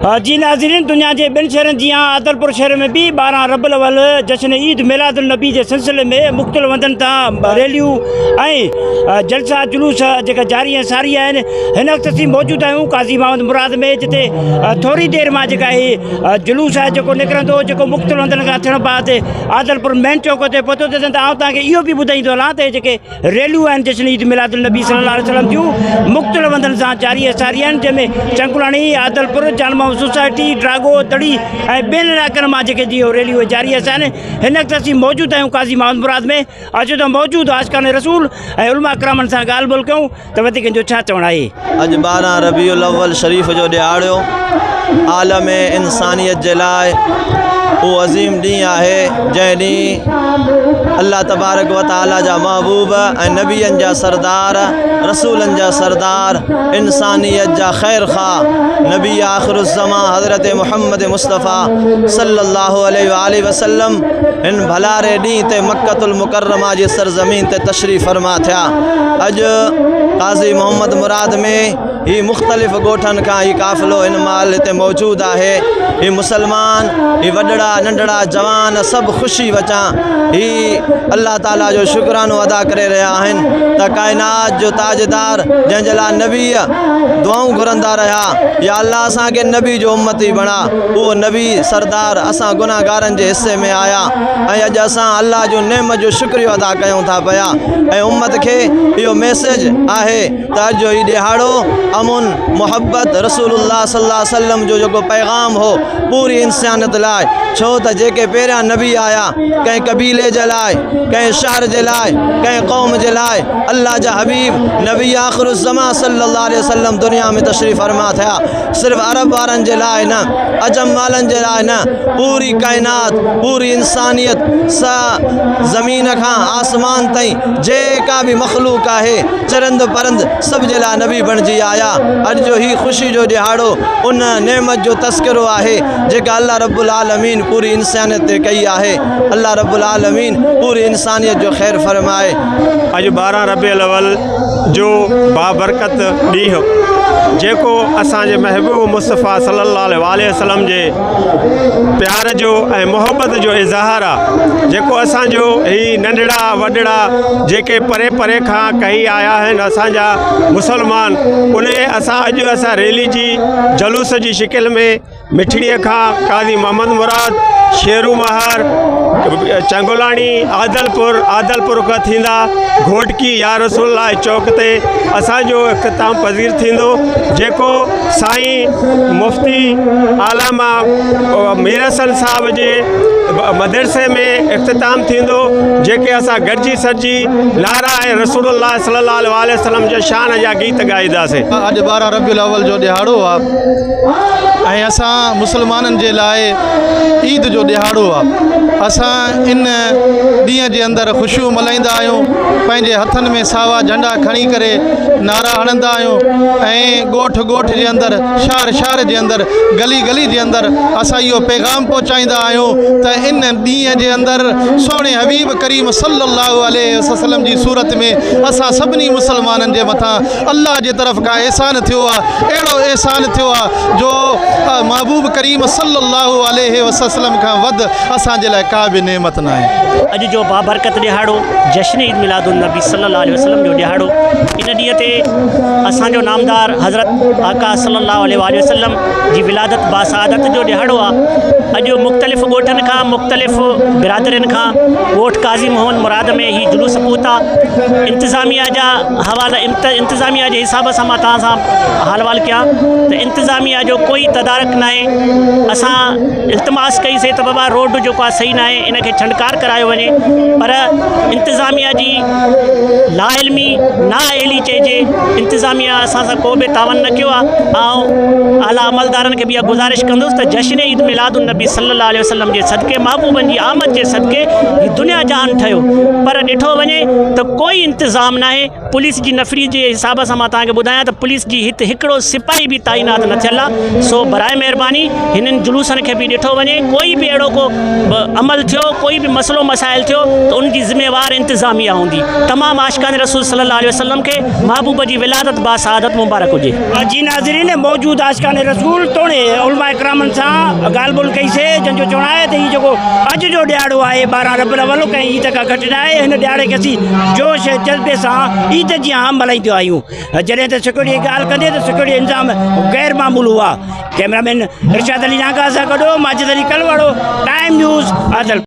جي ناظرين دنيا جي ٻين شهرن جيان عادلپور شهر ۾ به 12 ربع الاول جشن عيد ميلاد النبي جي سلسلي ۾ مختلف هنڌن تان ريليون ۽ جلسا جلوس جيڪا جاري ۽ ساري آهن. هن وقت اسين موجود آهيون قاضي محمد مراد ۾ جتي ٿوري دير مان جيڪا هي جلوس آهي جيڪو نڪرندو جيڪو مختلف هنڌن کان ٿيڻ بعد عادلپور مين چوڪ تي پهتو ته آئون توهان کي اهو به ٻڌائيندو هلان ته جيڪي ريليون آهن جشن عيد ميلاد النبي صلي الله عليه وسلم جون مختلف هنڌن سان جاري ۽ ساري آهن جنهن ۾ چنگلاڻي، عادلپور، جان محمد سوسائٽي، ڊراگو، دڙي ۽ ٻين علائقن مان جيڪي جي ريليون جاري ۽ ساري آهن. هن وقت اسين موجود آهيون قاضي محمد مراد ۾ اچو ته موجود عاشقان رسول ۽ علماء ڪرامن سان ڳالهه ٻولهه ڪيون ته وڌيڪ ان جو ڇا چوڻ آهي. اڄ 12 ربيع الاول شريف جو ڏهاڙو عالم انسانيت جي لاء اهو عظيم ڏينهن آهي جنهن ڏينهن الله تبارڪ و تعاليٰ جا محبوب ۽ نبين جا سردار رسولن جا سردار انسانيت جا خير خواه نبي آخر الزمان حضرت محمد مصطفيٰ صلي الله عليه وآله وسلم هن ڀلاري ڏينهن تي مڪة المڪرمه جي سرزمين تي تشريف فرما ٿيا. اڄ قاضي محمد مراد ۾ هي مختلف ڳوٺن کان هي قافلو هن مهل هتي موجود آهي. هي مسلمان، هي وڏڙا ننڍڙا جوان سڀ خوشي وچان هي الله تعالي جو شڪرانو ادا ڪري رهيا آهن ته ڪائنات جو تاجدار جنهن جي لاء نبي دعائون گهرندا رهيا يا الله اسان کي نبي جو امتي بڻا اهو نبي سردار اسان گناهگارن جي حصي ۾ آيا ۽ اڄ اسان الله جو نعمت جو شڪريو ادا ڪيون ٿا پيا ۽ امت کي اهو ميسيج آهي ته اڄ جو هي ڏهاڙو امن محبت رسول الله صلي الله عليه وسلم جو جيڪو پيغام هو پوري انسانيت لاء ڇو ته جيڪي پهريان نبي آيا ڪنهن قبيلي جي لاء ڪنهن شهر جي لاء ڪنهن قوم جي لاء الله جا حبيب نبي آخر الزمان صلي الله عليه وسلم دنيا ۾ تشريف فرما ٿيا صرف عرب وارن جي لاء نه عجم والن جي لاء نه پوري ڪائنات پوري انسانيت سا زمين کان آسمان تائين جيڪا به مخلوق آهي چرند پرند سڀ جي لاء نبي بڻجي آيا. اڄ جو هي خوشي جو ڏهاڙو ان نعمت جو تذڪرو آهي جيڪا الله رب العالمين پوري انسانيت تي ڪئي آهي. الله رب العالمين پوري انسانيت جو خير فرمائي. اڄ 12 ربيع الاول جو بابرڪت ڏينهن جيڪو اسان جي محبوب مصطفيٰ صلي الله عليه واٰله وسلم جي پيار جو ۽ محبت جو اظهار آ جيڪو اسان جو هي ننڍڙا وڏڙا جيڪي پري پري کان ڪهي آيا آهن اسان جا مسلمان انهي اسان اڄ اسان ريلي جي جلوس جي شڪل ۾ مٺڙي کان قاضي محمد مراد شيرو مهار چنگولاڻي عادلپور عادلپور کان ٿيندا گهوٽڪي يا رسول الله چوڪ تي اسان جو اختتام پذير ٿيندو جيڪو سائين مفتي علامه مير حسن صاحب جي مدرسي ۾ اختتام ٿيندو جيڪي اسان گڏجي سڏجي نعرا ۽ رسول الله صلي الله عليه وآله وسلم جي شان جا گيت ڳائينداسين. اڄ 12 ربيع الاول جو ڏهاڙو آ ۽ اسان مسلمانن جي لاء عيد جو ڏهاڙو آ. اسان ان ڏينهن جي اندر خوشيون ملهائيندا آهيون، پنهنجي هٿن ۾ ساوا جهنڊا کڻي ڪري نعرا هڻندا آهيون ۽ ڳوٺ ڳوٺ جي اندر شهر شهر جي اندر گلي گلي جي اندر اسان اهو پيغام پهچائيندا آهيون ته ان ڏينهن جي اندر سهڻي حبيب ڪريم صلي الله عليه وسلم جي صورت ۾ اسان سڀني مسلمانن جي مٿان الله جي طرف کان احسان ٿيو آهي اهڙو احسان ٿيو آهي جو محبوب ڪريم صلي الله عليه وسلم کان وڌ اسان جي لاء ڪا به نعمت ناهي. اڄ جو بابرڪت ڏهاڙو جشن عيد ميلاد النبي صلي الله عليه وسلم جو ڏهاڙو ان ڏينهن تي اسان جو نامدار حضرت آقا صلي الله عليه واٰله وسلم جي ولادت باسعادت جو ڏهاڙو آ اڄ مختلف ڳوٺن کان مختلف برادرين کان ڳوٺ قاضي محمد مراد ۾ هي جلوس پهتا انتظاميا جا حوالا انتظاميا جي حساب سان مان توهان سان حال احوال ڪيان ته انتظاميا جو ڪوئي تدارڪ ناهي اسان التماس ڪئي سي ته بابا روڊ جيڪو آ صحيح ناهي ان کي ڇنڊڪار ڪرايو وڃي پر انتظاميا جي لاعلمي نااهلي چئجي انتظاميا اسان سان ڪو به تعاون نه ڪيو آهي آئون اعليٰ عملدارن کي به اها گذارش ڪندس ته جشن عيد ميلاد النبي صلي الله عليه وسلم جي صدقي محبوبن جي آمد جي صدقي هي دنيا جهان ٺهيو پر ڏٺو وڃي ته ڪوئي انتظام ناهي پوليس جي نفري جي حساب سان مان توهان کي ٻڌايان ته پوليس جي هت هڪڙو سپاهي به تعينات نه ٿيل آهي سو براء مهرباني هنن جلوسن کي به ڏٺو وڃي ڪوئي به اهڙو ڪو عمل ٿيو ڪوئي به مسئلو مسائل ٿيو ته ان جي ذميوار انتظاميه هوندي تمام عاشقان رسول صلي الله عليه وسلم کي محبوب جي ولادت با سعادت مبارڪ هجي. جي ناظرين موجود عاشقان رسول توڻي علماء ڪرامن سان ڳالهه ٻولهه ڪئي سي جن جو چوڻ آهي ته هي جيڪو اڄ جو ڏهاڙو آهي 12 ربيع الاول ڪنهن عيد کان گهٽ نه آهي هن ڏهاڙي کي اسين جوش ۽ جذبي سان عيد جيان ملهائينديون آهيون جڏهن ته سيڪيورٽي جي ڳالهه ڪندي ته سيڪيورٽي انتظام غير معمول هئا ڪئميرا مين ارشاد علي نانگا سان گڏ ماجد علي ڪلواڙو ٽائيم نيوز عادل.